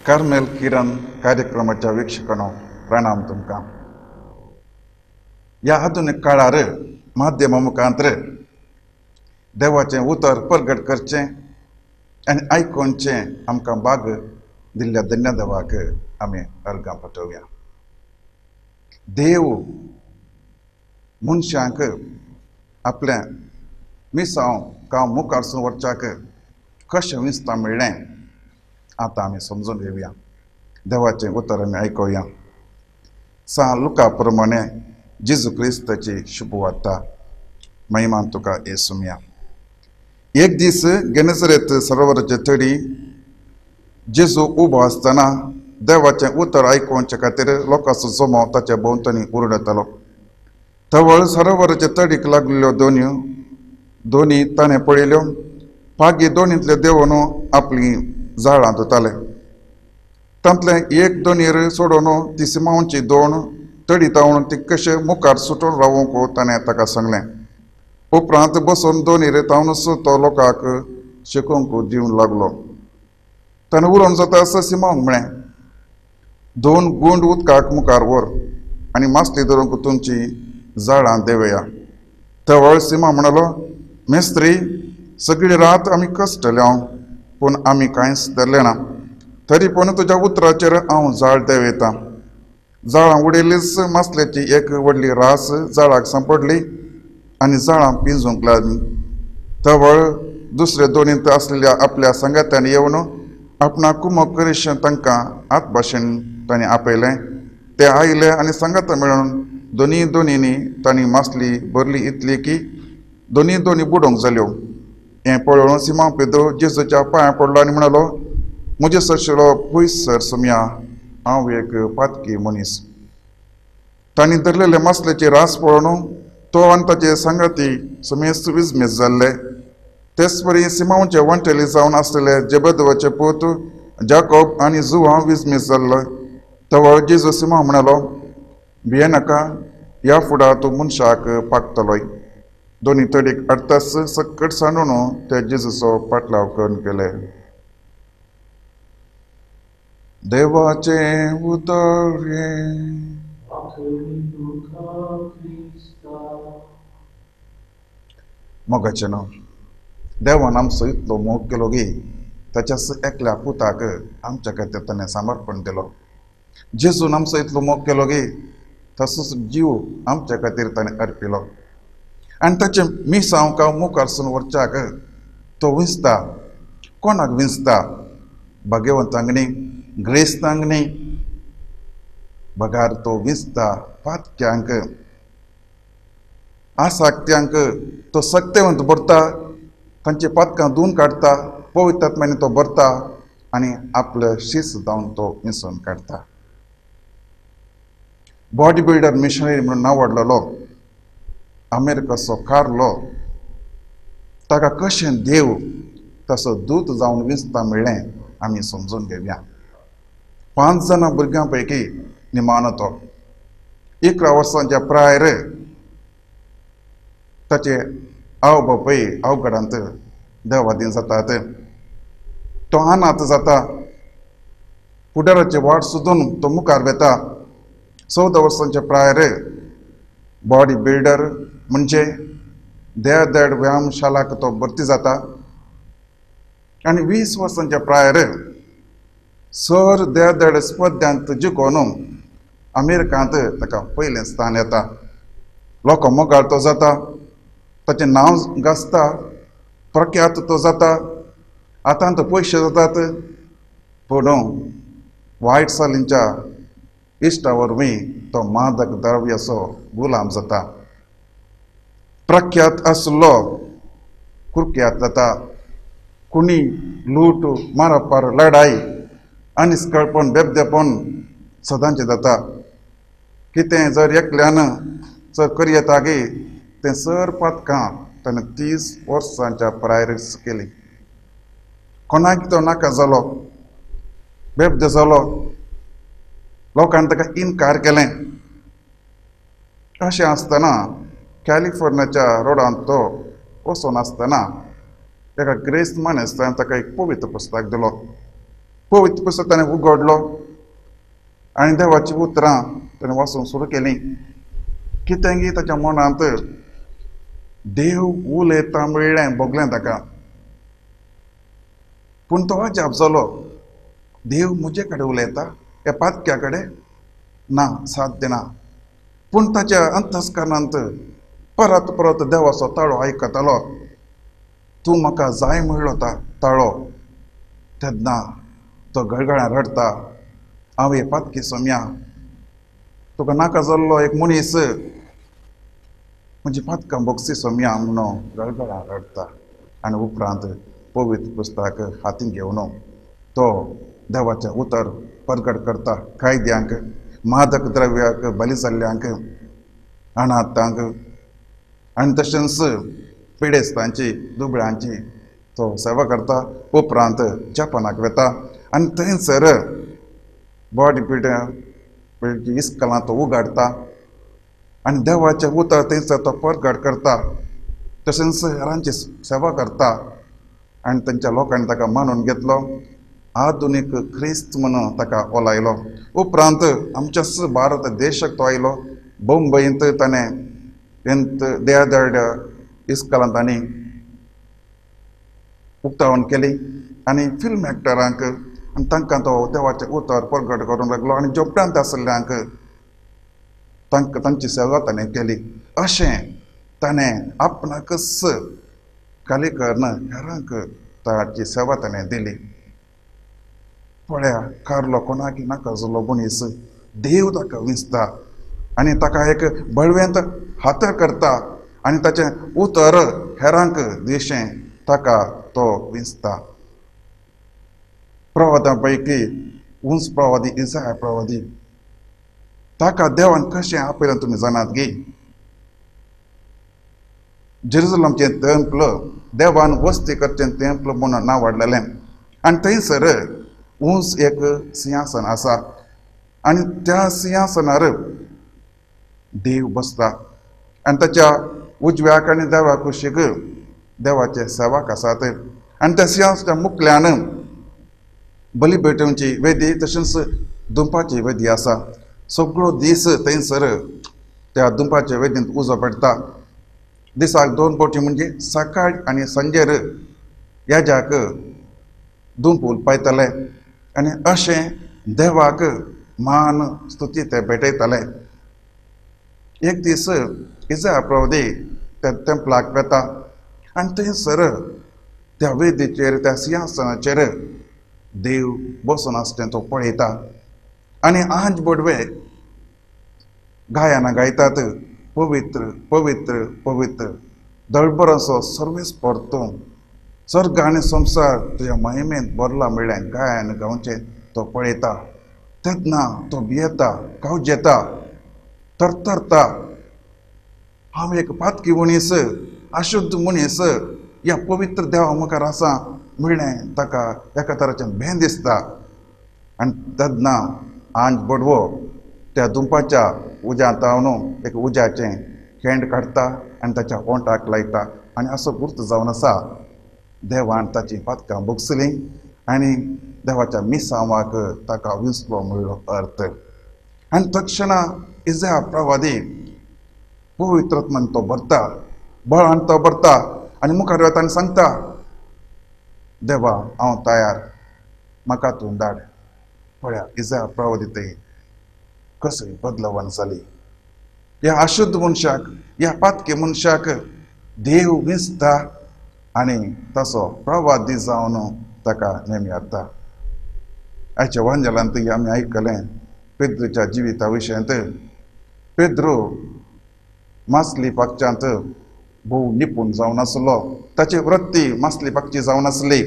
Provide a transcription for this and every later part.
Carmel किरण कार्यक्रमाच्या वीक्षकांनो प्रणाम तुमकां। ह्या आधुनीक काळार माध्यमा मुखांतर देवाचें उतर प्रगट करचें आनी आयकोवचें आमकां बाग दिल्ल्या धन्य देवाक आमी अर्गां पटोवया। देव मनशांक आपल्या मिसांव गांव मुखार व्हरच्याक कशें विस्तां मेळ्ळें आतां आमी समजून घेवया। देवाचें उतर आमी आयकुया। सा लुका प्रमाणे जेजू क्रिस्ताची शुभवार्ता। महिमा तुका येसुम्या। एक दीस गेनेसरेत सरोवराचे तडी जेजू उबो आसतना देवाचें उतर आयकुवचे खातीर लोकांचो जमो ताच्या भोंवतणी उरडतालो। तवळ सरोवराचे तडीक लागलेल्यो दोनी ताणें पळयल्यो। पागी दोनींतले देवून आपली जाळां धुताले। तांतलें एक दोनीर सोडून ती सिमांवची दोन तडी तावून ती कशें मुखार सुटून रावूंक ताणें ताका सांगलें। उपरांत बसून दोनीर तावनूच तो लोकांक शिकोवंक दिवंक लागलो। ताणें उलोवन जाता आसा सिमांवक म्हळें, दोन गुंड उदकाक मुखार व्हर आनी मासली धरूंक तुमची जाळां देवया। तवळ सिमा म्हणलो, मेस्त्री, सगळी रात आमी कश्टले हांव, पूण आमी कांयच धरलें ना, तरी पूण तुज्या उतराचेर हांव जाळ देंवयतां। जाळां उडयलीच मासलेची एक व्हडली रास जाळाक सांपडली आनी जाळां पिंजूंक लागली। तवळ दुसरे दोनींत आसलेल्या आपल्या सांगात्यान येवन आपणाक कुमक करीश तांकां आत भाशेन तांणी आपयलें। ते आयले आनी सांगाता मेळून दोनी दोनींनी तांणी मासली भरली इतली की दोनी दोनी बुडोवंक जाल्यो। हें पळोवन सिमांव पेद्रू जेजूच्या पांयां पडलो आनी म्हणालो, म्हजे सरशिलो पयस सर सोम्या, हांव एक पातकी मनीस। तांणी धरलेले मासलेची रास पळोवन तो आनी ताचे सांगाती समेस्त विजमीस जाल्ले। तेच परी सिमांवचे वंटेली जावन आसलेले जेबदवाचे पूत जाकोब आनी जुवांव विजमीस जाल्लो। तवळ जेजू सिमांव म्हणालो, भियेनाका, ह्या फुडा तूं मनशाक पागतलोय। दोनी तडीक हाडटाच सकट सांडून ते जेजूचो पाटलाव करून केले। देवाचें उतर हें। मोगाचें न्हू, देवान आमचो इतलो मोग केलो की ताच्याच एकल्या पुताक आमच्या खातीर ताणें समर्पण दिलो। जेजून आमचो इतलो मोग केलो की तसोच जीव आमच्या खातीर ताणें अर्पिलो आनी ताचें मिसांव कांव मुखार व्हरच्याक तो विंचता। कोणाक विंचता? भाग्यवंतांक न्ही, ग्रेस्तांक न्ही, बगार तो विंचता पातक्यांक, आसाक्त्यांक। तो सक्तेवंत भरता, तांची पातकां धुवन काडटा, पवित्र आत्म्यान तो भरता आनी आपले शीस जावन तो विंचून काडटा। बॉडी बिल्डर मिशनरी म्हणून नांव अमेरिकाचो कार्लो, ताका कशें देव तसो दूत जावन विंचता मेळ्ळें आमी समजून घेवया। 5 जाणां भुरग्यां पैकी निमाणो तो 11 वर्सांच्या प्रायर ताचे आवय बापूय अवघडांत देवादीन जातात। तो अनाथ जाता। फुडाराची वाट सोदून तो मुखार वेता। 14 वर्सांच्या प्रायर बॉडी बिल्डर म्हणजे देड देड व्यायामशालाक तो भरती जाता आनी 20 वर्सांच्या प्रायर सर देड देड स्पर्ध्यांत जिखून अमेरिकांत ताका पयलें स्थान येता। लोक मोगाळ तो जाता, ताचें नांव गाजता, प्रख्यात तो जाता, आतां तो पयशे जातात। पूण वायट सालींच्या इश्टा वरवीं तो मादक द्रव्याचो गुलाम जाता। प्रख्यात आसलो कुख्यात जाता। कुणी लूट मारापार लढाई आनी बेबदेपण सदांचें जाता। कितें जर एकल्यान जर करयता की तें सर पातकां ताणें 30 वर्सांच्या प्रायरीस केली। कोणाक तो नाका जालो, बेबदे जालो, लोकांनी ताका इनकार केलें। अशें आसतना कॅलिफोर्नियाच्या रोडांत तो वचून आसतना एका ग्रेस्त मानेस्तान ताका एक पवित्र पुस्तक दिलो। पवित्र पुस्तक ताणें उगडलो आनी देवाचीं उतरां ताणें वाचूंक सुरू केलीं. कितेंगी ताच्या मनांत देव उलयता म्हणलें भोगलें ताका. पूण तो अजाप जालो, देव म्हजे कडेन उलयता, ह्या पातक्या कडेन ना, साध्य ना. पूण ताच्या अंतस्करणांत परत परत देवाचो ताळो आयकतालो, तूं म्हाका जाय म्हणलो ताळो. तेन्ना तो गळगळ्यान रडटा, हांव हे पातकी सोम्या, तुका नाका जाल्लो एक मनीस, म्हजी पातकां भोगसी सोम्या म्हणून गळगळ्यान रडटा. आनी उपरांत पवित्र पुस्तक हातीन घेवन तो देवाचें उतर परगट करता कायद्यांक, मादक द्रव्याक बली जाल्ल्यांक, अनाथांक आनी तशेंच पिडेस्तांची, दुबळ्यांची तो सेवा करता. उपरांत जपानाक वता आनी थंयसर बॉडी बिल्डर इस्कलां तो उगाडटा आनी देवाचें उतर थंयसर तो परगट करता, तशेंच हेरांची सेवा करता आनी तांच्या लोकांनी ताका मानून घेतलो, आधुनीक क्रिस्त म्हणून ताका ओलायलो. उपरांत आमच्याच भारत देशाक तो आयलो. बंबईंत ताणें देयादर्ड इस्कलां तांणी उक्तावण केली आनी फिल्म एक्टरांक आनी तांकां तो देवाचें उतर परगट करूंक लागलो आनी जोपड्यांत आशिल्ल्यांक तांकां तांची सेवा ताणें केली. अशें ताणें आपणाकच खाली करून हेरांक ताची सेवा ताणें दिली. पळया, कारलो कोणाक नाका जाल्लो मनीस देव ताका विंचता आनी ताका एक बळवंत हात करता आनी ताचें उतर हेरांक दिशें ताका तो विंचता. प्रवादां पैकी उंच प्रवादी इसाया प्रवादी, ताका देवान कशें आपयलें तुमी जाणात गी? जेरुजलमचें तेंपल देवान वस्ती करचें तेंपल म्हणून नांव वाडलेलें आनी थंयसर उंच एक सिंहासन आसा आनी त्या सिंहासनार देव बसता आनी ताच्या उजव्याक आनी देवा कुशीक देवाचे सेवक आसात आनी त्या सिंहासनाच्या मुखल्यान बली पेटोवची वेदी तशेंच दुंपाची वेदी आसा. सगळो दीस थंयसर त्या दुंपाच्या वेदींत उजो पडटा. दिसाक 2 फावटी म्हणजे सकाळ आनी सांजेर याजाक दुंप उलपायताले आनी अशें देवाक मान स्तुती ते भेटयताले. एक दीस इजा प्रवादी त्या तेंपलाक वता आनी थंयसर त्या वेदीचेर त्या सिंहासनाचेर देव बसून आसता तो पळयता आनी आंज बोडवे गायनां गायतात, पवित्र पवित्र पवित्र दळबराचो सर्वेस परतूं, स्वर्ग आनी संवसार तुज्या महिमेंत भरला म्हणलें गायन गावचें तो पळयता. तेन्ना तो भियेता, कावजेता, थरथरता, हांव एक पातकी मनीस, अशुद्ध मनीस, ह्या पवित्र देवा मुखार आसा म्हणलें ताका एका तराचें भें दिसता. आनी तेन्ना आंज बडवो त्या दुंपाच्या उज्यांत हांव एक उज्याचें खेंड काडटा आनी ताच्या ओंठाक लायता आनी असो गुर्त जावन आसा देवान ताची पातकां भोगसलीं आनी देवाच्या मिसांवाक ताका विंचलो म्हणलो अर्थ. आनी तक्षणा इजा प्रवादी पवित्रत्मान तो भरता, बळान तो भरता आनी मुखार वता आनी सांगता, देवा हांव तयार, म्हाका तूं धाड. पळया इजा प्रवादी थंय कसली बदलवण जाली. ह्या अशुद्ध मनशाक, ह्या पातके मनशाक देव विंचता आनी तसो प्रवादी जावन ताका नेमी हाडटा. आयच्या वांजेलांत आमी आयकलें पेद्रूच्या जिविता विशयांत. पेद्रू मासली पाकच्यांत भोव निपूण जावन आसलो, ताची वृत्ती मासली पाकची जावन आसली.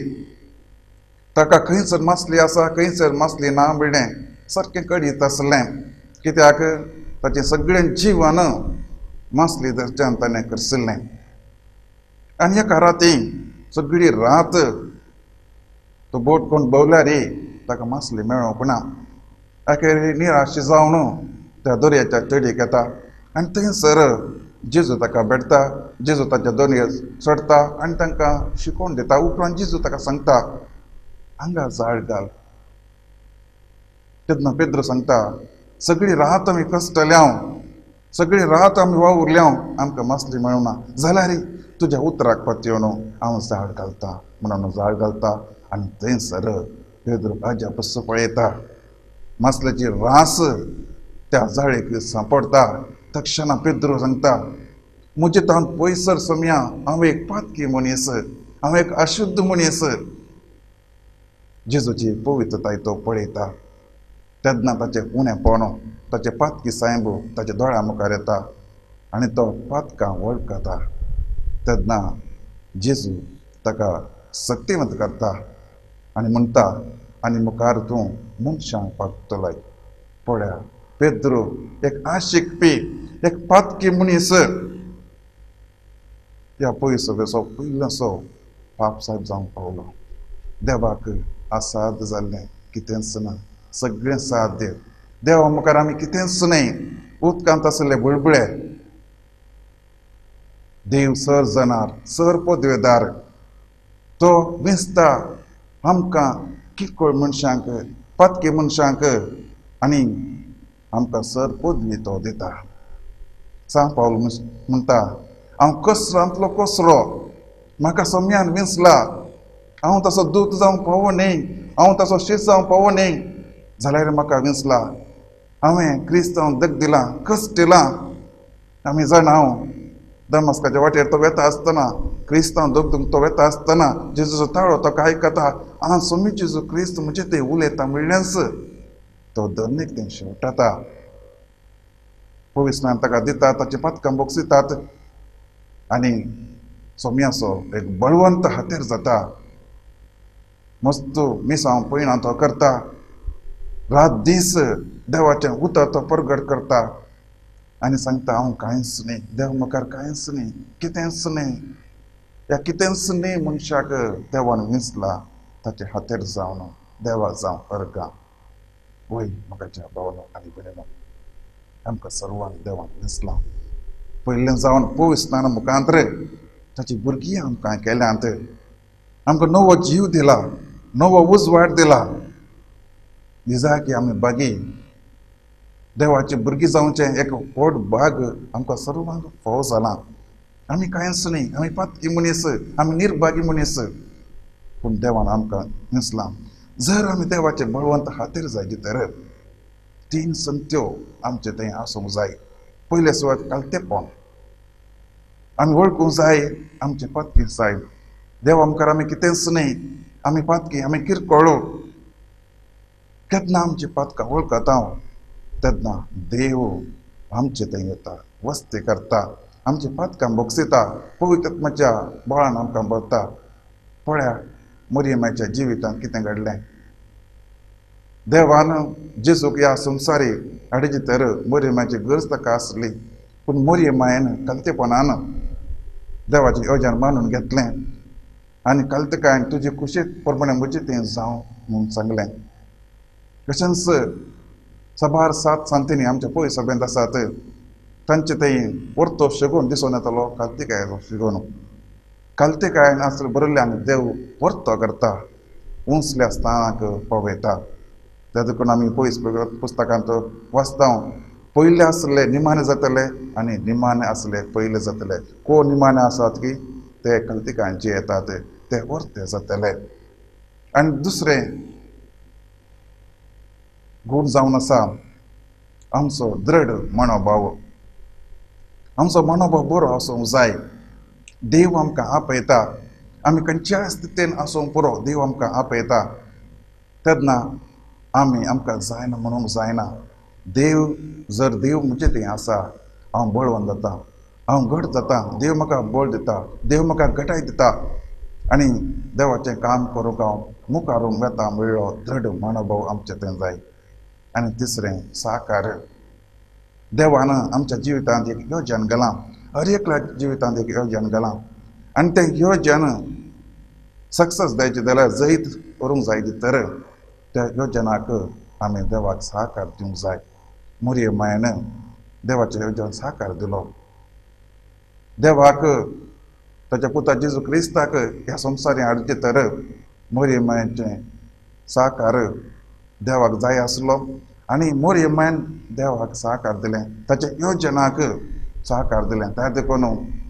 ताका खंयसर मासली आसा खंयसर मासली ना म्हणलें सारकें कळीत आसलें, कित्याक ताचें सगळें जिवन मासली धरच्यान ताणें करशिल्लें. आनी एका राती सगळी रात तो बोट कोण भोवल्यार ताका मासली मेळोवंक ना. अखेर निराश जावन त्या दर्याच्या तडीक येता आनी थंयसर जेजू ताका भेटता. जेजू ताच्या दोनयेर चडटा आनी तांकां शिकोवन दिता. उपरांत जेजू ताका सांगता, हांगा जाळ घाल, तेन्ना पेद्रो सांगता सगळी रात आमी कश्टल्या, सगळी रात आमी वावुरल्या, आमकां मासली मेळना, जाल्यार तुज्या उतराक पातयेवन हांव जाळ घालता म्हणून जाळ घालता. आनी थंयसर पेद्रो अजापस पळयता, मासल्याची रास त्या जाळेक सांपडटा. तक्षणा पेद्रो सांगता म्हजे तावन पयसर सोम्या, हांव एक पातकी मनीस, हांव एक अशुद्ध मनीस. जेजूची पवित्रताय तो पळयता तेन्ना ताचें उणेपण, ताचें पातकी सायब ताच्या दोळ्या मुखार येता आनी तो पातकां वळखता. तेन्ना जेजू ताका सक्तिवंत करता आनी म्हणटा आनी मुखार तूं मनशांक पावतलोय. पळया पेद्रो एक आशिकपी, एक पातकी मनीस, ह्या पयसो बेसो पयलोसो पाप सायब जावंक पावलो. देवाक असाध्य जाल्लें कितेंच ना, सगळें साध्य. देवा मुखार आमी कितेंच न्हय, उदकांत आसले बुळबुळे. देव सर जनार, सर पदवेदार, तो विंचता आमकां किरकोळ मनशांक, पातकी मनशांक, आनी आमकां सर पदवी तो दिता. सांत पावल म्हणटा हांव कसरांतलो कसरो, म्हाका सोम्यान विंचला, हांव तसो दूत जावंक पावो न्हय, हांव तसो शीत जावंक पावो न्हय, जाल्यार म्हाका विंचला. हांवें क्रिस्तांव दग दिलां, कश्ट दिलां. आमी जाणा हांव दमास्काच्या वाटेर तो वेता आसतना, क्रिस्तांव दगदूंक तो वेता आसतना जेजूचो ताळो ताका आयकता, हांव सोमी जेजू क्रिस्त म्हजे ते उलयता म्हणल्याच तो दरेक तें शेवटाता. पवित्र ताका दिता, ताची पातकां बोगसितात आनी सोम्याचो एक बळवंत हातेर जाता. मस्त मिसांव पयणा तो करता, रात दीस देवाचें उतर तो परगट करता आनी सांगता हांव कांयच न्हय, देव मुखार कांयच न्हय, कितेंच न्हय. ह्या कितेंच न्हय मनशाक देवान विंचला ताचे हातेर जावन देवा जावं अर्गां. वय म्हाकाच्या भावनो आनी भयणीनो, आमकां सर्वांक देवान विंचला. पयलें जावन पवित्र मुखांत ताची भुरगीं आमकां केल्यांत, आमकां नवो जीव दिला, नवो उजवाड दिला. निजाकी आमी बागी देवाची भुरगीं जावचें एक व्हड भाग आमकां सर्वांक फावो जालां. आमी कांयच न्हय, आमी पातकी मनीस, आमी निर्भागी मनीस, पूण देवान आमकां विंचलां. जर आमी देवाचे बळवंत हातेर जाय तर तीन संत्यो आमचे थंय आसूंक जाय. पयले सुवात कालतेपण, आमी वळखूंक जाय आमचे पातकी सायब. देवा मुखार आमी कितेंच न्हय, आमी पातकी, आमी किरकोळो. केन्ना आमची पातकां वळखता तेन्ना देव आमचे थंय येता, वस्ती करता, आमची पातकां बोगसिता, पवित्र आत्म्याच्या बळान आमकां भरता. पळया मरियमाच्या जिवितांत कितें घडलें. देवान जेजूक ह्या संवसारी हाडची तर मरियमाची गरज ताका आसली, पूण मरियमायन कलतेपणान देवाचें योजन मानून घेतलें आनी कलतकायन तुजे खुशी प्रमाणे म्हजें तें जावं म्हूण सांगलें. तशेंच साबार सात सांतींनी आमच्या पयस सभेंत आसात, तांचे थंय परतो शेगून दिसून येतालो कालतिकायेचो शिगोन. कालतिकायेन आसले बरयल्ल्यान देव परतो करता, उंचल्या स्थानाक पावयता. देखून आमी पयस पुस्तकांत वाचता, पयले आसले निमाणे जातले आनी निमाणे आसले पयले जातले. कोण निमाणे आसात की ते कलतिकायन जे येतात ते वर्ते जातले. आनी दुसरें गूण जावन आसा आमचो दृढ मनोभाव. आमचो मनोभाव बरो आसूंक जाय. देव आमकां आपयता, आमी खंयच्याय स्थितीन आसूंक पुरो, देव आमकां आपयता. तेन्ना आमी आमकां जायना म्हणूंक जायना. देव जर देव म्हजे थंय आसा, हांव बळवंत जाता, हांव घट जाता, देव म्हाका बळ दिता, देव म्हाका घटाय दिता आनी देवाचें काम करूंक हांव मुखार वेता म्हळ्ळो दृढ मनोभाव आमचे थंय जाय. आनी तिसरें साकार. देवान आमच्या जिवितांत एक योजन घालां, हर एकल्या जिवितांत एक योजन घालां आनी तें योजन सक्सेस जायचें जाल्यार, जैत करूंक जाय तर त्या योजनाक आमी देवाक साकार दिवंक जाय. मरियमायन देवाचें योजन साकार दिलो. देवाक ताच्या पुता जेजू क्रिस्ताक ह्या संवसारांत हाडचें तर मरियमायचें साकार देवाक जाय आसलो आनी मोरयमान देवाक सहकार दिलें, ताच्या योजनाक सहकार दिलें. त्या देखून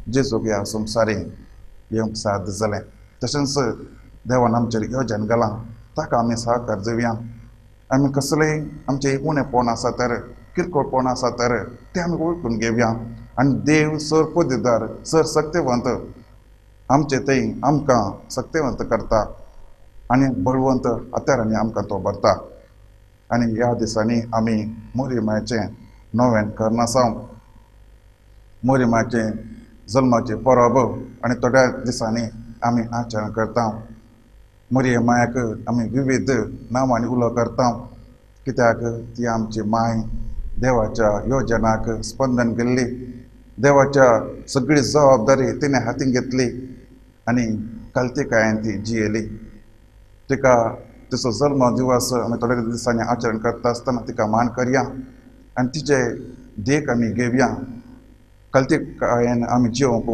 जेजूक ह्या संवसारी येवंक साध्य जालें. तशेंच देवान आमचेर योजन घालां, ताका आमी सहकार दिवया. आमी कसलेय आमचें उणेपण आसा तर, किरकोळपण आसा तर तें आमी वळखून घेवया आनी देव सर पदवीदार, सर सक्तेवंत आमचे थंय आमकां सक्तेवंत करता आनी बळवंत हत्यारांनी आमकां तो भरता. आनी ह्या दिसांनी आमी मोरयमाचें नवें करनासांव, मोरयमाचें जल्माचें परब आनी थोड्या दिसांनी आमी आचरण करता. मोरयमायक आमी विविध नांवांनी उलो करता, कित्याक ती आमची माय देवाच्या योजनाक स्पंदन केल्ली, देवाच्या सगळी जबाबदारी तिणें हातीन घेतली आनी कालतिकायेन ती जियेली. तिका तिचो जल्म दिवस आमी थोड्या दिसांनी आचरण करता आसतना तिका मान करया आनी तिचे देख आमी घेवया. कालतिकायेन आमी जिवंक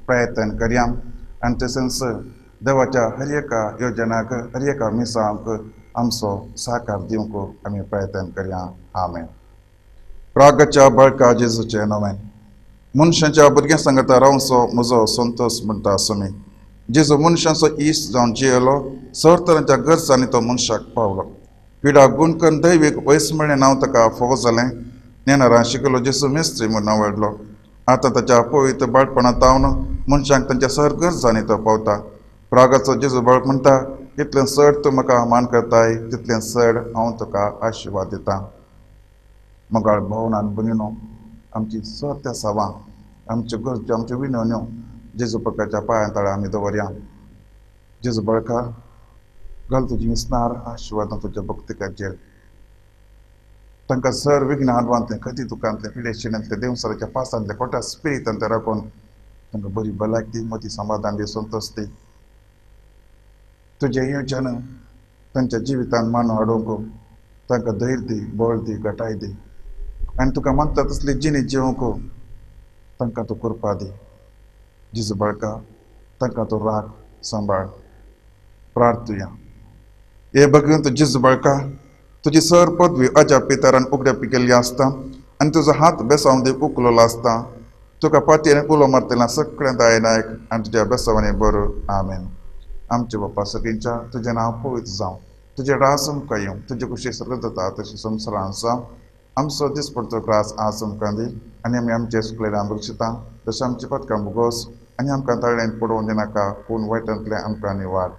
प्रयत्न करया आनी तशेंच देवाच्या हर एका योजनाक, हर एका मिसांक आमचो सहकार दिवंक आमी प्रयत्न करया. आमेन. प्रागच्या बळका जेजूचें नवें मनशाच्या भुरग्यां सांगता रावचो म्हजो संतोश म्हणटा आसो. जेजू मनशांचो इश्ट जावन जियेलो, सर तरांच्या गरजांनी तो मनशाक पावलो. पिडा गुण करून दैवीक वयस मेळ्ळें नांव ताका फावो जालें. नेणारां शिकलो जेजू मिस्त्री म्हूण नांव वाडलो. आतां ताच्या पवित्र बाळपणांत तावन मनशांक तांच्या सर गरजांनी तो पावता. प्रागाचो जेजू बाळक म्हणटा, इतलें चड तूं म्हाका मान करताय तितलें चड हांव तुका आशिर्वाद दितां. मोगाळ भोवनान भयणीनो, आमची सत्य त्या सवां, आमच्यो गरज्यो, आमच्यो विनवण्यो जेजू बळकाच्या पांयां तळा आमी दवरया. जेजू बळका घाल तुजी विस्नार आशिर्वादां तुज्या भक्तिकाचेर. तांकां सर विघ्न आडवांतलें, खती दुकांतलें, पिडेशिणेंतलें, देवसराच्या पासांतलें, कोटा स्पिरितांतलें राखून तांकां बरी भलायकी दी, मती समाधान दी, संतोश दी. तुजें योजन तांच्या जिवितांत मान हाडूंक तांकां धैर्य दी, बळ दी, घटाय दी आनी तुका मानता तसली जिणी जिवंक तांकां तूं कृपा दी. जेजू बळका तांकां तूं राख, सांबाळ. प्रार्थुया. हे भगवंत जेजू बळका, तुजी सर पदवी अजापितारान उगड्यापी केल्ली आसता आनी तुजो हात बेसांव दी उखलोलो आसता. तुका पातयेन उलो मारतल्या सगळ्या दाय नायक आनी तुज्या बेसांवांनी बरो. आमेन. आमचे बापा सगळींच्या तुजें नांव पवित्र जावं, तुजें राज आमकां येवं, तुजे कुशी सगळें जाता तशें संवसारांत जावं. आमचो दिसपडतो ग्रास आज आमकां दी आनी आमी आमचे सुकलेल्या बक्षिता तशें आमची पदकां भोगोस आनी आमकां ताळ्यान पडोवन दिनाका, पूण वायटांतलें आमकां निवार.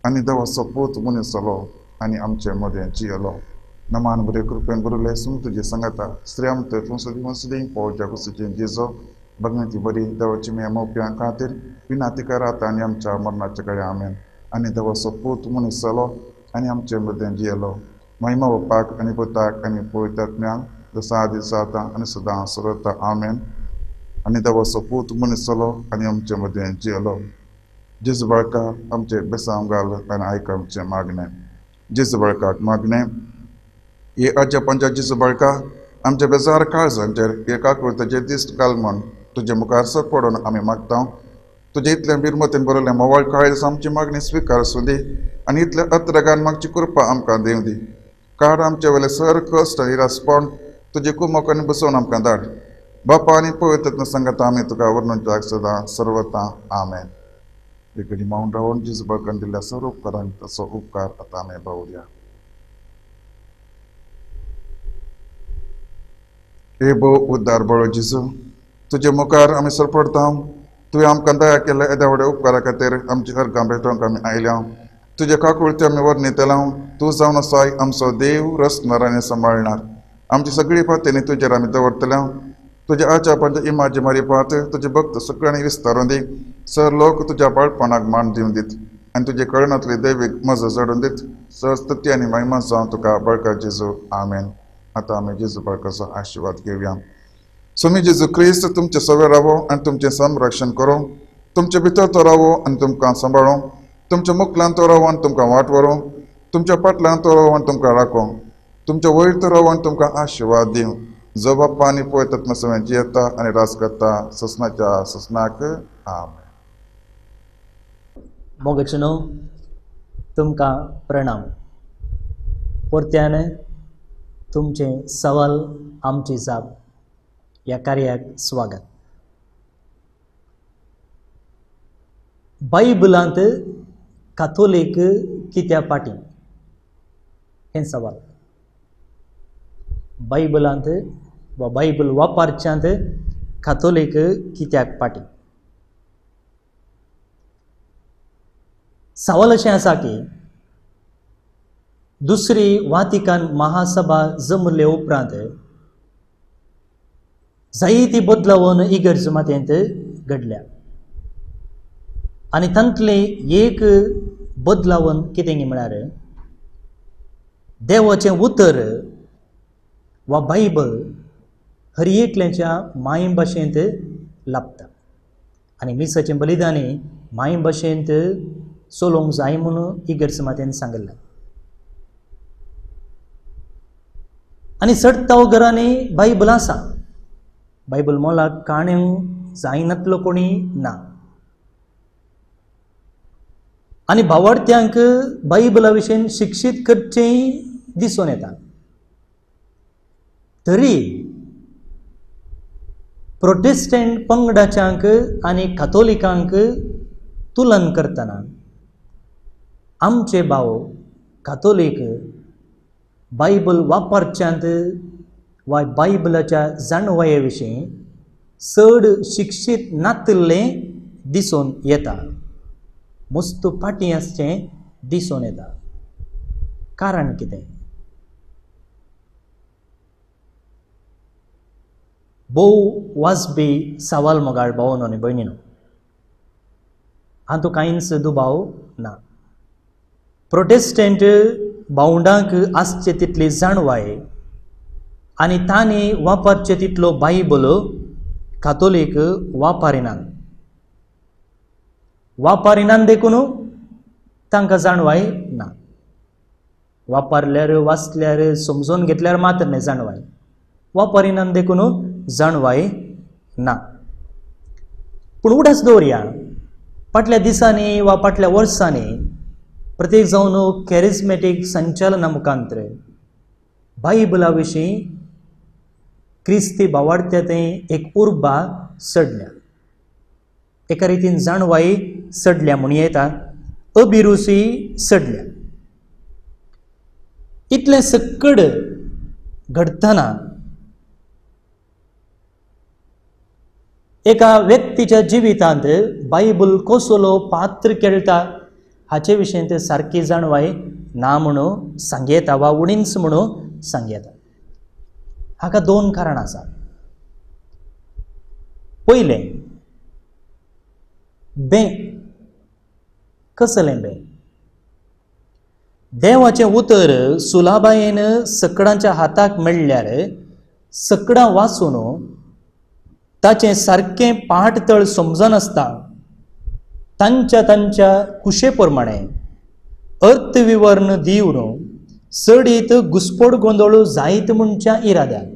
आनी देवाचो पूत मनीस जालो आनी आमचे मदें जियेलो. नमान बरे कृपेन बरयलें सुम तुजे सांगाता, स्त्रियां तूं सदीं सदीं पोवच्या कुशीचें जेजो भगवती बरी देवाची मेया मोप्यां खातीर विनाती करात आनी आमच्या मरणाच्या कडेन. आमेन. आनी देवाचो पूत मनीस जालो आनी आमचे मदें जियेलो. महिमा बापाक आनी पुताक आनी पवित्र आत्म्याक, जसा आदी जाता आनी सदां सरता. आमेन. आनी देवाचो पूत मनीस जालो आनी आमचे मदें जियेलो. जेजू बाळका आमचे बेसांव घाल आनी आयक आमचें मागणें. जेजू बाळकाक मागणें. हे आज्या पंजा जेजू बाळका आमच्या बेजार काळजांचेर हे काकुळताचे दीस घाल म्हूण तुजे मुखार सर पडून आमी मागता. तुजे इतलें बिरमतीन बरयलें मोवाळ काळीज आमची मागणी स्विकार दी आनी इतल्या अत्रगान मागची कृपा आमकां दिवं दी. काड आमचे वयले सर कश्ट निरासपण तुजे कुमक आनी बसोवन आमकां धाड. बापा आनी पवित्र सांगता आमी तुका वर्णून सदां सर्वता. आमेन. एक मावन रावन जेजू बाळकान दिल्ल्या सर उपकारांक ताचो उपकार आतां आमी बावुया. हे भोव उद्दार बळो जेजू, तुजे मुखार आमी सरपडता. तुवें आमकां दया केल्ल्या येद्या व्हडल्या उपकारा खातीर आमची अर्गां भेटोवंक आमी आयल्या. तुजे काकुळते आमी वर्णितल्या. तूं जावन आसाय आमचो देव, रचणार आनी सांबाळणार. आमची सगळी पातयेनी तुजेर आमी दवरतल्या. तुज्या आच्या पंच इमाजी मारिपात तुजे भक्त सगळ्यांनी विस्तारून दी. सर लोक तुज्या बाळपणाक मान दिवन दीत आनी तुजे कळनातली दैवीक मजा जडून दीत. सर स्तुती आनी महिमा जावन तुका बळका जेजू. आमेन. आतां आमी जेजू बळकाचो आशिर्वाद घेवया. स्वामी जेजू क्रिस्त तुमचे सवे रावो आनी तुमचें संरक्षण करूं. तुमचे भितर तो रावो आनी तुमकां सांबाळूं. तुमच्या मुखल्यान तो रावो आनी तुमकां वाट व्हरूं. तुमच्या फाटल्यान तो रावो आनी तुमकां राखूं. तुमच्या वयर तो रावो आनी तुमकां आशिर्वाद दिवं. जो बाप्पा आनी पवित्र सगळें जियेता आनी राज करता ससनाच्या ससनाक. आमेन. मोगाचेनो, तुमकां प्रणाम. परत्यान तुमचें सवाल आमची जाप ह्या कार्याक स्वागत. बायबलांत कातोलीक कित्या फाटीं हें सवाल. बायबलांत वा बायबल वापरच्यांत कातोलीक कित्याक फाटीं? सवाल अशें आसा की दुसरी वातिकान महासभा जमले उपरांत जायती बदलावन इगर्ज मातयेंत घडल्या आनी तांतले एक बदलावन कितें म्हळ्यार देवाचें उतर वा बायबल हर एकल्याच्या मायभाशेंत लाबता आनी मिसाचें बलिदानी मायभाशेंत चलोवंक जाय म्हणून इगर्ज मातेन सांगिल्लें. आनी चडताव घरांनी बायबल आसा, बायबल मोलाक काण्यांक जायनातलो कोणी ना आनी भावार्थ्यांक बायबला विशीं शिक्षीत करचें दिसून येता. तरी प्रोटेस्टंट पंगडाच्यांक आनी कातोलिकांक तुलन करतना आमचे भाव कातोलीक बायबल वापरच्यांत वा बायबलाच्या जाणवाये विशीं चड शिक्षीत नातिल्लें दिसून येता, मस्त फाटीं आसचें दिसून येता. कारण कितें? भोव वाजबी सवाल मोगाळ भावनो आनी भयणीनो, हातूंत कांयच दुबाव ना. प्रोटेस्टंट भावंडांक आसचे तितली जाणवाय आनी तांणी वापरचे तितलो बायबल कातोलीक वापरिनात, वापरिनात देखून तांकां जाणवाय ना. वापरल्यार वाचल्यार समजून घेतल्यार मात्र न्हय जाणवाय, वापरिनात देखून जाणवाय ना. पूण उडास दवरया, फाटल्या दिसांनी वा फाटल्या वर्सांनी प्रत्येक जावन कॅरिज्मॅटीक संचालना मुखांत्र बायबला विशीं क्रिस्ती भावार्थ्या थंय एक उर्बा चडल्या, एका रितीन जाणवाय चडल्या म्हूण येता, अभिरुची चडल्या. इतलें सक्कड घडटना एका व्यक्तीच्या जिवितांत बायबल कसलो पात्र खेळटा हाचे विशीं ते सारकी जाणवाय ना म्हणून सांगयता वा उणीच म्हणून सांगयता. हाका दोन कारणां आसात. पयलें, बें. कसलें बें? देवाचें उतर सुलाबायेन सकडांच्या हाताक मेळ्ळ्यार सकडां वाचून ताचें सारकें पाठतळ समजनासता तांच्या तांच्या कुशे प्रमाणे अर्थविवरण दिवन चडीत घुस्पड गोंदळ जायत म्हणच्या इराद्यान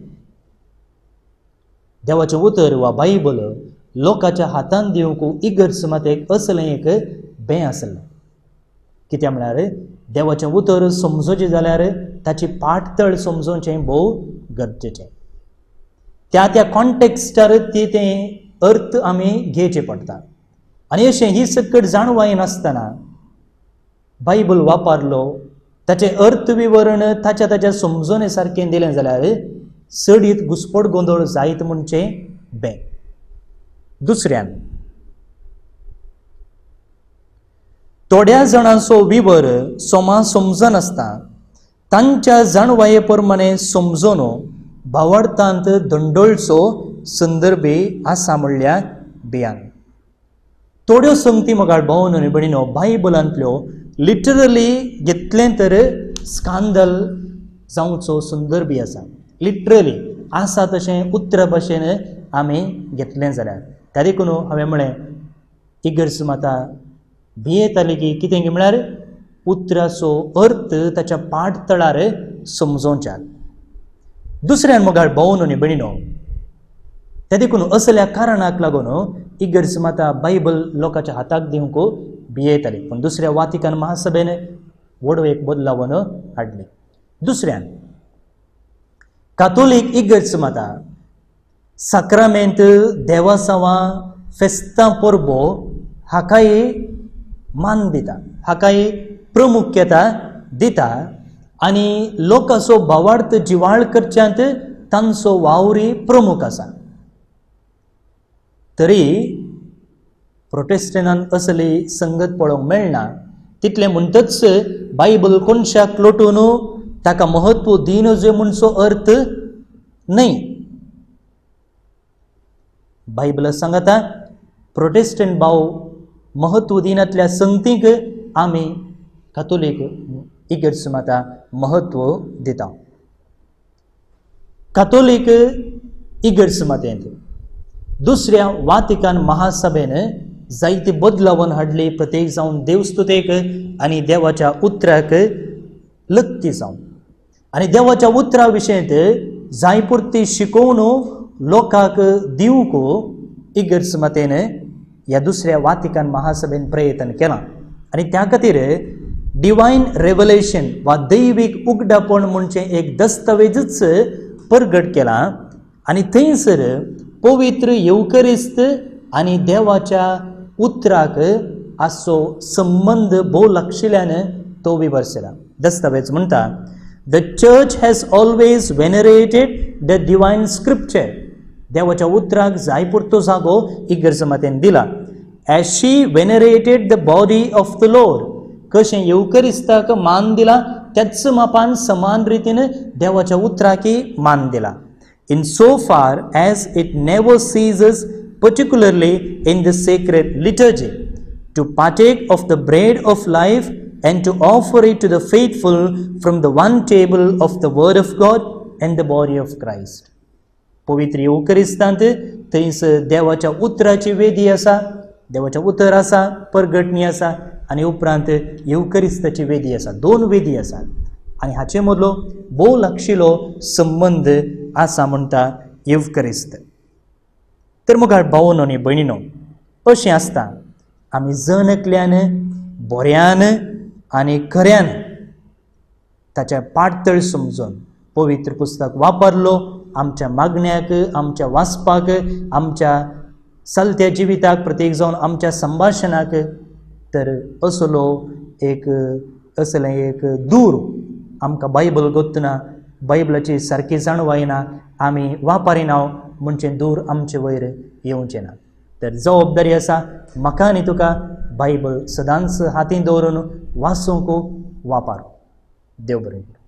देवाचें उतर वा बायबल लोकांच्या हातान दिवंक इगर्ज मातेक असलें एक बें आसलें. कित्याक म्हळ्यार देवाचें उतर समजोचें जाल्यार ताची पाठतळ समजोवचें भोव गरजेचें. त्या त्या कॉन्टेक्स्टार ती तें अर्थ आमी घेवचें पडटा आनी अशें ही सकट जाणवाय नासतना बायबल वापरलो ताचें अर्थ विवरण ताच्या ताच्या समजोने सारकें दिलें जाल्यार चडीत घुस्पट गोंदळ जायत म्हणचें बें. दुसऱ्यान, थोड्या जाणांचो विवर सोमा समजनासता तांच्या जाणवाये प्रमाणे समजून भावार्थांत दंडोळचो संदर्भे आसा म्हणल्यार बियान. थोड्यो संगती मोगाळ भावन आनी भयणीनो बायबलांतल्यो लिटरली घेतलें तर स्कांदल जावचो संदर्भ आसा. लिटरली आसा तशें उतरा भाशेन आमी घेतलें जाल्यार त्या देखून हांवें म्हळें इगर्ज माता भियेताली की कितें म्हळ्यार उतराचो अर्थ ताच्या पाठतळार समजोवच्याक. दुसऱ्यान मोगाळ भावन आनी भयणीनो, त्या देखून असल्या कारणाक लागून इगर्ज माता बायबल लोकांच्या हाताक दिवंक भियेताली. पूण दुसऱ्या वातिकान महासभेन व्हड एक बदलावन हाडली. दुसऱ्यान कातोलीक इगर्ज माता साक्रामेंत देवासांवां फेस्तां परबो हाकाय मान दिता, हाकाय प्रमुख्यता दिता आनी लोकांचो भावार्थ जिवाळ करच्यांत तांचो वावरी प्रमुख आसा. तरी प्रोटेस्टंटान असली संगत पळोवंक मेळना. तितलें म्हणटच बायबल कोनशाक लोटून ताका म्हत्व दिनजे म्हणचो अर्थ न्हय. बायबल सांगता प्रोटेस्टंट भाव म्हत्व दिनांतल्या संगतीक आमी कातोलीक इगर्ज माता म्हत्व दिता. कातोलीक इगर्ज मातेंत दुसऱ्या वातिकान महासभेन जायती बदलावन हाडली, प्रत्येक जावन देवस्तुतेक आनी देवाच्या उतराक लत्ती जावन आनी देवाच्या उतरा विशयंत जाय पुरती शिकोवन लोकांक दिवंक इगर्ज मातेन ह्या दुसऱ्या वातिकान महासभेन प्रयत्न केला. आनी त्या खातीर डिवायन रेवलेशन वा दैवीक उगडापण म्हणचें एक दस्तावेजूच परगट केला आनी थंयसर पवित्र येवकरिस्त आनी देवाच्या उतराक आसचो संबंद भोव लागशिल्ल्यान तो विवर्सला. दस्तावेज म्हणटा the church has always venerated the divine scripture. देवाच्या उतराक जाय पुरतो जागो इगर्ज मातेन दिला. As she venerated the body of the Lord, कशें येवकरिस्ताक मान दिला त्याच मापान समान रितीन देवाच्या उतराकय मान दिला. In so far as it never ceases, particularly in the sacred liturgy, to partake of the bread of life and to offer it to the faithful from the one table of the Word of God and the body of Christ. पवित्र येवकरिस्तांत थंयसर देवाच्या उतराची वेदी आसा, देवाचें उतर आसा, परगटणी आसा आनी उपरांत येवकरिस्ताची वेदी आसा. दोन वेदी आसात आनी हाचे मदलो भोव लागशिलो संबंद आसा म्हणटा येवकरिस्त. तर मुखार भावनो आनी भयणीनो, अशें आसता आमी जण एकल्यान बऱ्यान आनी खऱ्यान ताच्या पाटतळ समजून पवित्र पुस्तक वापरलो आमच्या मागण्याक, आमच्या वाचपाक, आमच्या चलत्या जिविताक, प्रत्येक जावन आमच्या संभाशणाक, तर असलो एक असलें एक दूर आमकां बायबल गोत्तना, बायबलाची सारकी जाणवाय ना, आमी वापरिना म्हणचे दूर आमचे वयर येवचें ना. तर जबाबदारी आसा म्हाका आनी तुका बायबल सदांच हातीन दवरून वाचूंक वापर. देव बरें करूं.